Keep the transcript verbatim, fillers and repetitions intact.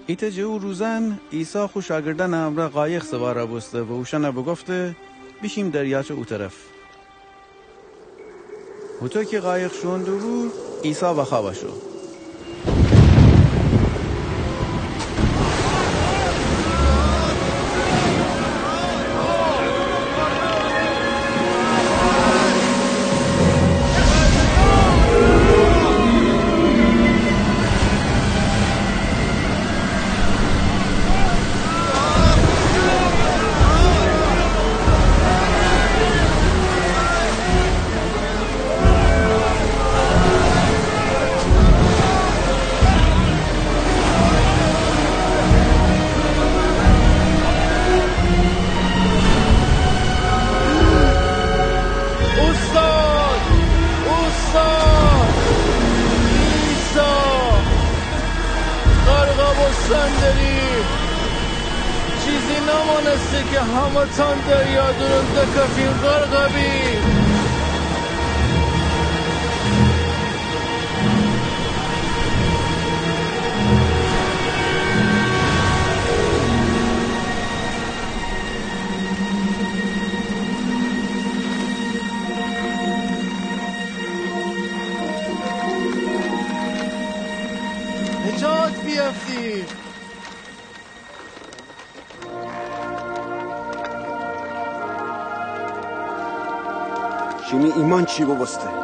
ایتأ جٚه او روزأن عیسی خو شاگردأنٚ امرأ قایق سوارَ بوسته و اوشأنَ بوگفته: بیشیم دریاچه او طرف. هوطو کی قایق شوئون دوبو، عیسی وأخوأ شو. اوستاد! اوستاد! عیسی! غرقَ بوستن دری! چیزی نمأنسته کی همه‌تأن دریا دورون دکفین، غرقَ بی. نجات بیأفتیم. شیمی ایمأن چی بوبوسته؟